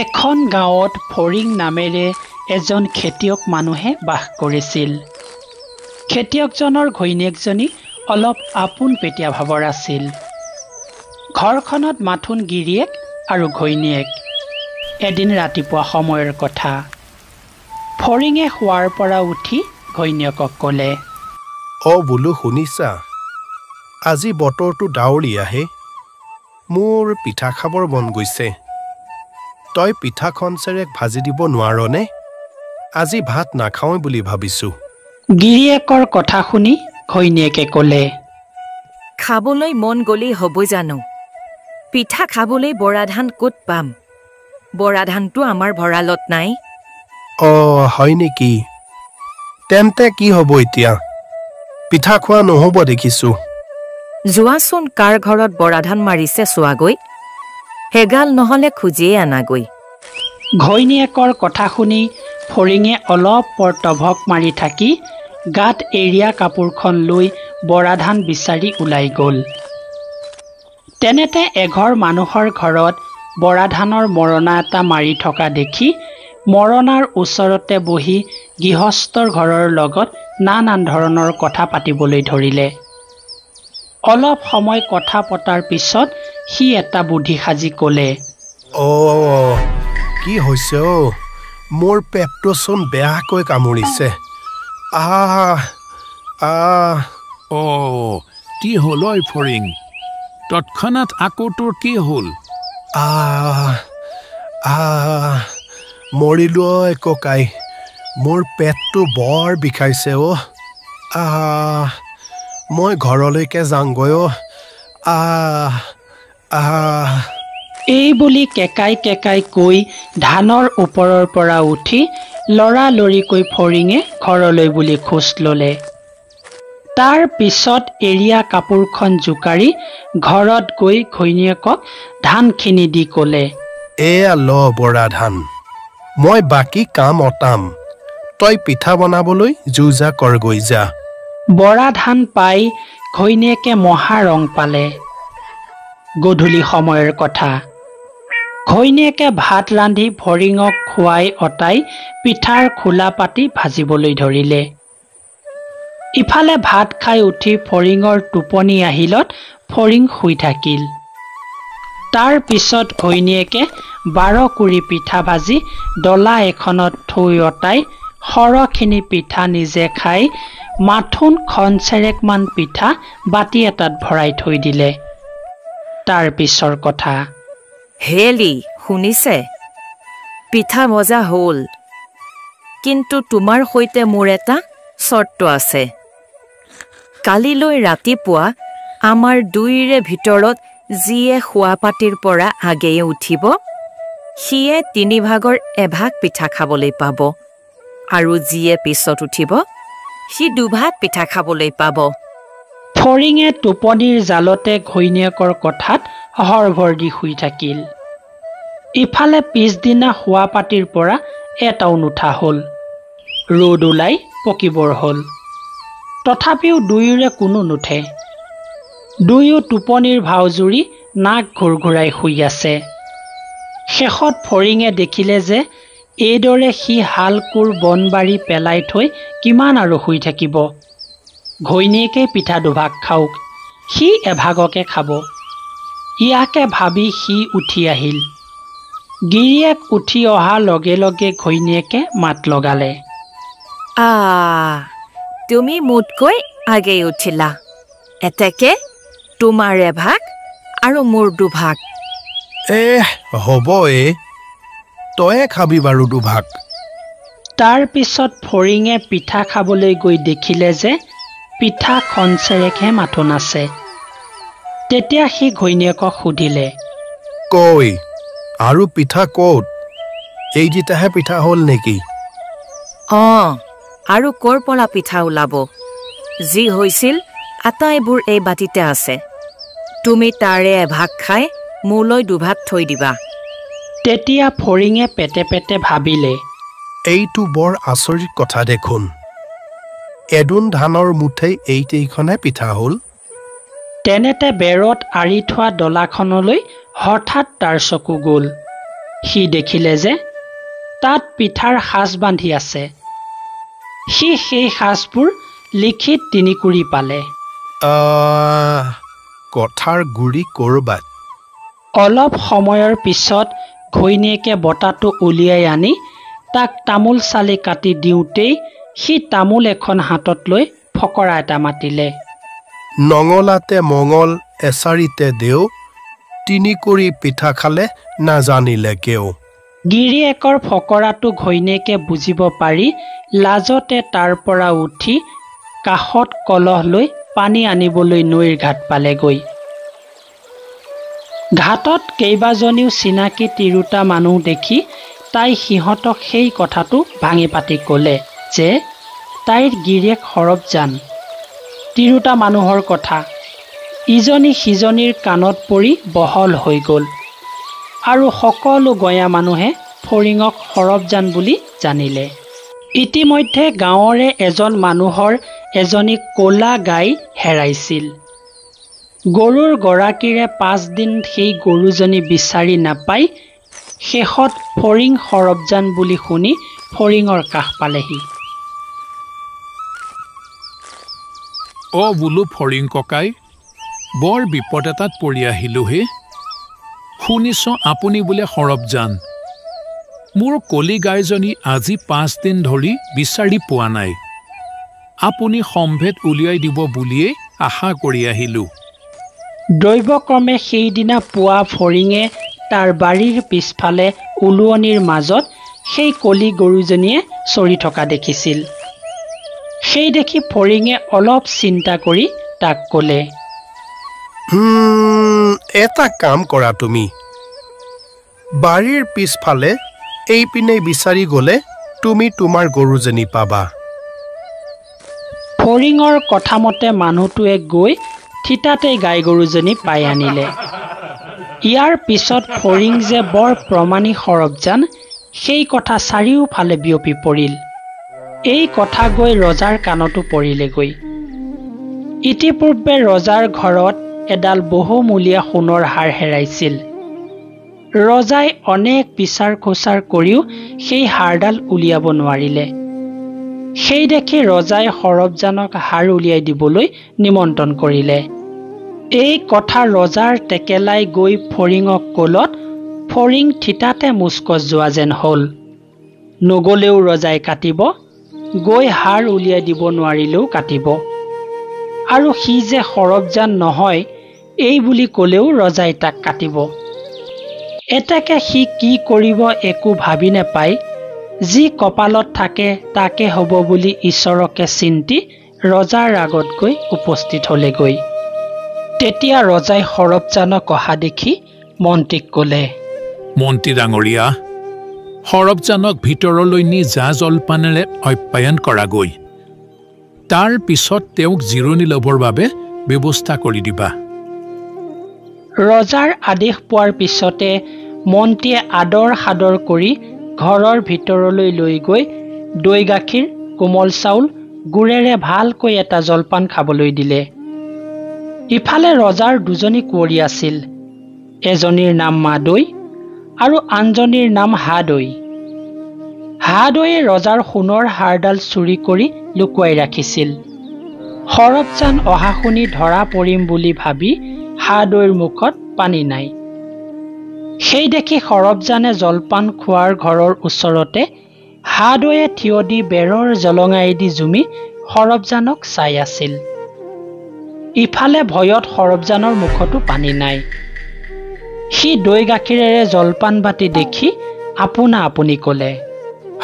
এখন গাঁৱত ফৰিং নামেৰে এজন খেতিয়ক মানুহে বাস কৰিছিল। খেতিয়কজনৰ ঘৈণীয়েকজনী অলপ আপোনপেটীয়া ভাৱৰ আছিল। ঘৰখনত মাথোন গিৰিয়েক আৰু ঘৈণীয়েক। এদিন ৰাতিপুৱা সময়ৰ কথা। ফৰিঙে শোৱাৰ পৰা উঠি ঘৈণীয়েকক ক'লে, অ বোলো শুনিছা, আজি বতৰটো ডাৱৰীয়া হে, মোৰ পিঠা খাবৰ মন গৈছে। তই পিঠা খনচেৰেক ভাজি দিব নোৱাৰনে? আজি ভাত নাখাওঁৱে বুলি ভাবিছোঁ। গিৰিয়েকৰ কথা শুনি ঘৈণীয়েকে ক'লে, খাবলৈ মন গ'লেই হ'ব জানো? পিঠা খাবলৈ বৰা ধান ক'ত পাম? বৰা ধানটো আমাৰ ভঁৰালত নাই। অ হয় নেকি? তেন্তে কি হ'ব এতিয়া? পিঠা খোৱা নহ'ব দেখিছোঁ। যোৱাচোন কাৰ ঘৰত বৰা ধান মাৰিছে চোৱাগৈ, হেগাল নহ'লে খুজিয়ে আনাগৈ। ঘৈণীয়েকৰ কথা শুনি ফৰিঙে অলপ পৰ তভক মাৰি থাকি গাত এৰিয়া কাপোৰখন লৈ বৰা ধান বিচাৰি ওলাই গ'ল। তেনেতে এঘৰ মানুহৰ ঘৰত বৰা ধানৰ মৰণা এটা মাৰি থকা দেখি মৰণাৰ ওচৰতে বহি গৃহস্থৰ ঘৰৰ লগত নানান ধৰণৰ কথা পাতিবলৈ ধৰিলে। অলপ সময় কথা পতাৰ পিছত সি এটা বুদ্ধি সাজি ক'লে, অ কি হৈছে অ, মোৰ পেটটোচোন বেয়াকৈ কামুৰিছে। আহ আহ। অ কি হ'ল ঐ ফৰিং, তৎক্ষণাত আকৌ তোৰ কি হ'ল? আহ আহ, মৰিলো ঐ ককাই, মোৰ পেটটো বৰ বিষাইছে অ। আহ, মই ঘৰলৈকে যাওঁগৈ অ। আহ আহ। এই বুলি কেকাই কেকাই কৈ ধানৰ ওপৰৰ পৰা উঠি লৰালৰিকৈ ফৰিঙে ঘৰলৈ বুলি খোজ ল'লে। তাৰ পিছত এৰিয়া কাপোৰখন জোকাৰি ঘৰত গৈ ঘৈণীয়েকক ধানখিনি দি ক'লে, এয়া ল বৰা ধান, মই বাকী কাম অটাম, তই পিঠা বনাবলৈ যো-জা কৰগৈ যা। বৰা ধান পাই ঘৈণীয়েকে মহা ৰং পালে। গধূলি সময়ৰ কথা। ঘৈণীয়েকে ভাত ৰান্ধি ফৰিঙক খুৱাই অটাই পিঠাৰ খোলা পাতি ভাজিবলৈ ধৰিলে। ইফালে ভাত খাই উঠি ফৰিঙৰ টোপনি আহিলত ফৰিং শুই থাকিল। তাৰ পিছত ঘৈণীয়েকে 12-20 পিঠা ভাজি ডলা এখনত থৈ অটাই সৰহখিনি পিঠা নিজে খাই মাথোন খনচেৰেকমান পিঠা বাতি এটাত ভৰাই থৈ দিলে। তাৰ পিছৰ কথা। হেলি শুনিছে, পিঠা ভজা হ'ল, কিন্তু তোমাৰ সৈতে মোৰ এটা চৰ্ত আছে। কালিলৈ ৰাতিপুৱা আমাৰ দুইৰে ভিতৰত যিয়ে শোৱাপাতিৰ পৰা আগেয়ে উঠিব, সিয়ে 3 ভাগৰ এভাগ পিঠা খাবলৈ পাব, আৰু যিয়ে পিছত উঠিব সি 2 ভাগ পিঠা খাবলৈ পাব। ফৰিঙে টোপনিৰ জালতে ঘৈণীয়েকৰ কথাত হৰভৰ দি শুই থাকিল। ইফালে পিছদিনা শোৱাপাতিৰ পৰা এটাও নুঠা হ'ল। ৰ'দ ওলাই পকিবৰ হ'ল, তথাপিও দুয়োৰে কোনো নুঠে। দুয়ো টোপনিৰ ভাও জুৰি নাক ঘোৰঘোৰাই শুই আছে। শেষত ফৰিঙে দেখিলে যে এইদৰে সি হাল কোৰ বনবাৰী পেলাই থৈ কিমান আৰু শুই থাকিব। ঘৈণীয়েকেই পিঠা 2 ভাগ খাওক, সি এভাগকে খাব। ইয়াকে ভাবি সি উঠি আহিল। গিৰিয়েক উঠি অহাৰ লগে লগে ঘৈণীয়েকে মাত লগালে, আহ, তুমি মোতকৈ আগেয়ে উঠিলা, এতেকে তোমাৰ এভাগ আৰু মোৰ 2 ভাগ। এ হ'ব এ, তয়ে খাবি বাৰু 2 ভাগ। তাৰ পিছত ফৰিঙে পিঠা খাবলৈ গৈ দেখিলে যে পিঠা খনচেৰেকহে মাথোন আছে। তেতিয়া সি ঘৈণীয়েকক সুধিলে, কৈ আৰু পিঠা ক'ত? এইকেইটাহে পিঠা হ'ল নেকি? অ, আৰু ক'ৰ পৰা পিঠা ওলাব? যি হৈছিল আটাইবোৰ এই বাতিতে আছে। তুমি তাৰে এভাগ খাই মোলৈ 2 ভাগ থৈ দিবা। তেতিয়া ফৰিঙে পেটে পেটে ভাবিলে, এইটো বৰ আচৰিত কথা দেখোন, এদোণ ধানৰ মুঠেই এইকেইখনহে পিঠা হ'ল। তেনেতে বেৰত আঁৰি থোৱা ডলাখনলৈ হঠাৎ তাৰ চকু গ'ল। সি দেখিলে যে তাত পিঠাৰ সাজ বান্ধি আছে। সি সেই সাজবোৰ লিখি 3 কুৰি পালে। কথাৰ গুৰি কৰবাত। অলপ সময়ৰ পিছত ঘৈণীয়েকে বটাটো উলিয়াই আনি তাক তামোল চালি কাটি দিওঁতেই সি তামোল এখন হাতত লৈ ফকৰা এটা মাতিলে, নঙলাতে মঙল এচাৰিতে দেও, 3 কুৰি পিঠা খালে নাজানিলে কেও। গিৰিয়েকৰ ফকৰাটো ঘৈণীয়েকে বুজিব পাৰি লাজতে তাৰ পৰা উঠি কাষত কলহ লৈ পানী আনিবলৈ নৈৰ ঘাট পালেগৈ। ঘাটত কেইবাজনীও চিনাকি তিৰোতা মানুহ দেখি তাই সিহঁতক সেই কথাটো ভাঙি পাতি ক'লে যে তাইৰ গিৰিয়েক সৰবজান। তিৰোতা মানুহৰ কথা ইজনী সিজনীৰ কাণত পৰি বহল হৈ গ'ল আৰু সকলো গঞা মানুহে ফৰিঙক সৰবজান বুলি জানিলে। ইতিমধ্যে গাঁৱৰে এজন মানুহৰ এজনী ক'লা গাই হেৰাইছিল। গৰুৰ গৰাকীৰে 5 দিন সেই গৰুজনী বিচাৰি নাপাই শেষত ফৰিং সৰবজান বুলি শুনি ফৰিঙৰ কাষ পালেহি। অ বোলো ফৰিং ককাই, বৰ বিপদ এটাত পৰি আহিলোহে। শুনিছ আপুনি বোলে সৰবজান। মোৰ কলি গাইজনী আজি 5 দিন ধৰি বিচাৰি পোৱা নাই। আপুনি সম্ভেদ উলিয়াই দিব বুলিয়েই আশা কৰি আহিলোঁ। দৈৱক্ৰমে সেইদিনা পুৱা ফৰিঙে তাৰ বাৰীৰ পিছফালে ওলোৱনিৰ মাজত সেই কলি গৰুজনীয়ে চৰি থকা দেখিছিল। সেই দেখি ফৰিঙে অলপ চিন্তা কৰি তাক ক'লে, এটা কাম কৰা, তুমি বাৰীৰ পিছফালে এইপিনে বিচাৰি গ'লে তুমি তোমাৰ গৰুজনী পাবা। ফৰিঙৰ কথামতে মানুহটোৱে গৈ থিতাতে গাই গৰুজনী পাই আনিলে। ইয়াৰ পিছত ফৰিং যে বৰ প্ৰমাণী সৰবজান সেই কথা চাৰিওফালে বিয়পি পৰিল। এই কথা গৈ ৰজাৰ কাণতো পৰিলেগৈ। ইতিপূৰ্বে ৰজাৰ ঘৰত এডাল বহুমূলীয়া সোণৰ হাৰ হেৰাইছিল। ৰজাই অনেক বিচাৰ খোচাৰ কৰিও সেই হাৰডাল উলিয়াব নোৱাৰিলে। সেই দেখি ৰজাই সৰবজানক হাৰ উলিয়াই দিবলৈ নিমন্ত্ৰণ কৰিলে। এই কথা ৰজাৰ টেকেলাই গৈ ফৰিঙক ক'লত ফৰিং থিতাতে মুচকচ যোৱা যেন হ'ল। নগ'লেও ৰজাই কাটিব, গৈ হাৰ উলিয়াই দিব নোৱাৰিলেও কাটিব, আৰু সি যে সৰবজান নহয় এই বুলি ক'লেও ৰজাই তাক কাটিব। এতেকে সি কি কৰিব একো ভাবি নাপাই যি কপালত থাকে তাকে হ'ব বুলি ঈশ্বৰকে চিন্তি ৰজাৰ আগত গৈ উপস্থিত হ'লেগৈ। তেতিয়া ৰজাই সৰবজানক অহা দেখি মন্ত্ৰীক ক'লে, মন্ত্ৰী ডাঙৰীয়া, সৰবজানক ভিতৰলৈ নি জা জলপানেৰে আপ্যায়ন কৰাগৈ। তাৰ পিছত তেওঁক জিৰণি ল'বৰ বাবে ব্যৱস্থা কৰি দিবা। ৰজাৰ আদেশ পোৱাৰ পিছতে মন্ত্ৰীয়ে আদৰ সাদৰ কৰি ঘৰৰ ভিতৰলৈ লৈ গৈ দৈ গাখীৰ, কোমল চাউল, গুৰেৰে ভালকৈ এটা জলপান খাবলৈ দিলে। ইফালে ৰজাৰ দুজনী কুঁৱৰী আছিল, এজনীৰ নাম মাদৈ আৰু আনজনীৰ নাম হাদৈ। হাদৈয়ে ৰজাৰ সোণৰ হাৰডাল চুৰি কৰি লুকুৱাই ৰাখিছিল। সৰবজান অহা শুনি ধৰা পৰিম বুলি ভাবি হাদৈৰ মুখত পানী নাই। সেই দেখি সৰবজানে জলপান খোৱাৰ ঘৰৰ ওচৰতে হাদৈয়ে থিয় দি বেৰৰ জলঙাইদি জুমি সৰবজানক চাই আছিল। ইফালে ভয়ত সৰবজানৰ মুখতো পানী নাই। সি দৈ গাখীৰেৰে জলপান বাতি দেখি আপোনা আপুনি ক'লে,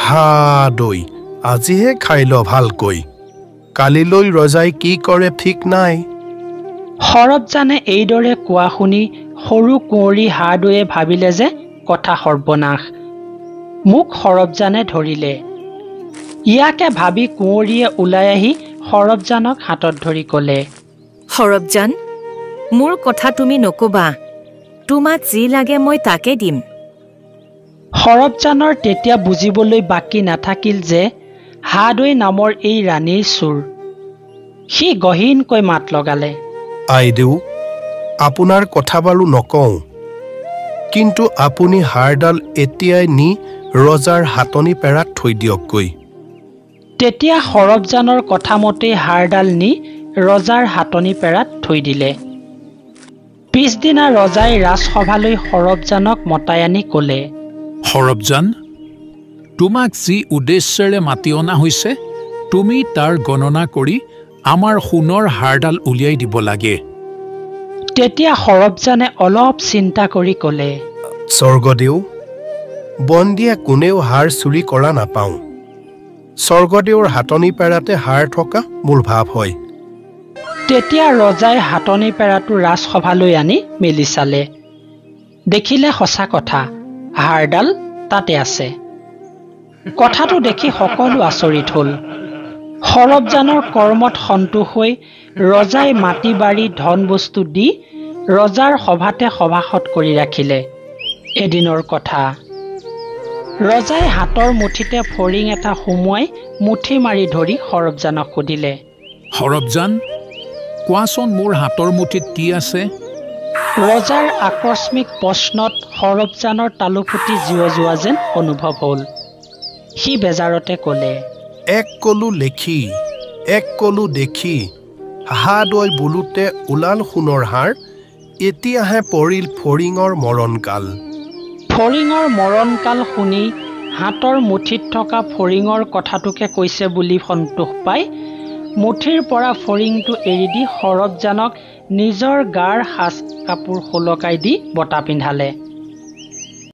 হাদৈ, আজিহে খাই ল ভালকৈ, কালিলৈ ৰজাই কি কৰে ঠিক নাই। সৰবজানে এইদৰে কোৱা শুনি সৰু কুঁৱৰী হাদৈয়ে ভাবিলে যে কথা সৰ্বনাশ, মোক সৰবজানে ধৰিলে। ইয়াকে ভাবি কুঁৱৰীয়ে ওলাই আহি সৰবজানক হাতত ধৰি ক'লে, সৰবজান, মোৰ কথা তুমি নকবা, তোমাক যি লাগে মই তাকে দিম। সৰবজানৰ তেতিয়া বুজিবলৈ বাকী নাথাকিল যে হাদৈ নামৰ এই ৰাণীৰ চোৰ। সি গহীনকৈ মাত লগালে, আইদেউ, আপোনাৰ কথা বাৰু নকওঁ, কিন্তু আপুনি হাড়ডাল এতিয়াই নি ৰজাৰ হাতনি পেৰাত থৈ দিয়কগৈ। তেতিয়া সৰবজানৰ কথামতেই হাড়ডাল নি ৰজাৰ হাতনি পেৰাত থৈ দিলে। পিছদিনা ৰজাই ৰাজসভালৈ সৰবজানক মতাই আনি ক'লে, সৰবজান, তোমাক যি উদ্দেশ্যেৰে মাতি অনা হৈছে তুমি তাৰ গণনা কৰি আমাৰ সোণৰ হাড়ডাল উলিয়াই দিব লাগে। তেতিয়া সৰবজানে অলপ চিন্তা কৰি ক'লে, স্বৰ্গদেউ, বন্দীয়ে কোনেও হাড় চুৰি কৰা নাপাওঁ। স্বৰ্গদেউৰ হাতনি পেৰাতে হাড় থকা মোৰ ভাৱ হয়। তেতিয়া ৰজাই হাতনি পেৰাটো ৰাজসভালৈ আনি মেলি চালে। দেখিলে সঁচা কথা, হাড়ডাল তাতে আছে। কথাটো দেখি সকলো আচৰিত হ'ল। সৰবজানৰ কৰ্মত সন্তোষ হৈ ৰজাই মাটি বাৰী ধন বস্তু দি ৰজাৰ সভাতে সভাসদ কৰি ৰাখিলে। এদিনৰ কথা, ৰজাই হাতৰ মুঠিতে ফৰিং এটা সুমুৱাই মুঠি মাৰি ধৰি সৰবজানক সুধিলে, সৰবজান, কোৱাচোন মোৰ হাতৰ মুঠিত কি আছে? ৰজাৰ আকস্মিক প্ৰশ্নত সৰবজানৰ তালু ফুটি জীৱ যোৱা যেন অনুভৱ হ'ল। সি বেজাৰতে ক'লে, এক কলো লেখি এক কলো দেখি হা দৈ বোলোতে ওলাল সোণৰ হাড়, এতিয়াহে পৰিল ফৰিঙৰ মৰণকাল। ফৰিঙৰ মৰণকাল শুনি হাতৰ মুঠিত থকা ফৰিঙৰ কথাটোকে কৈছে বুলি সন্তোষ পাই মুঠিৰ পৰা ফৰিংটো এৰি দি সৰবজানক নিজৰ গাৰ সাজ কাপোৰ সলকাই দি বঁটা পিন্ধালে।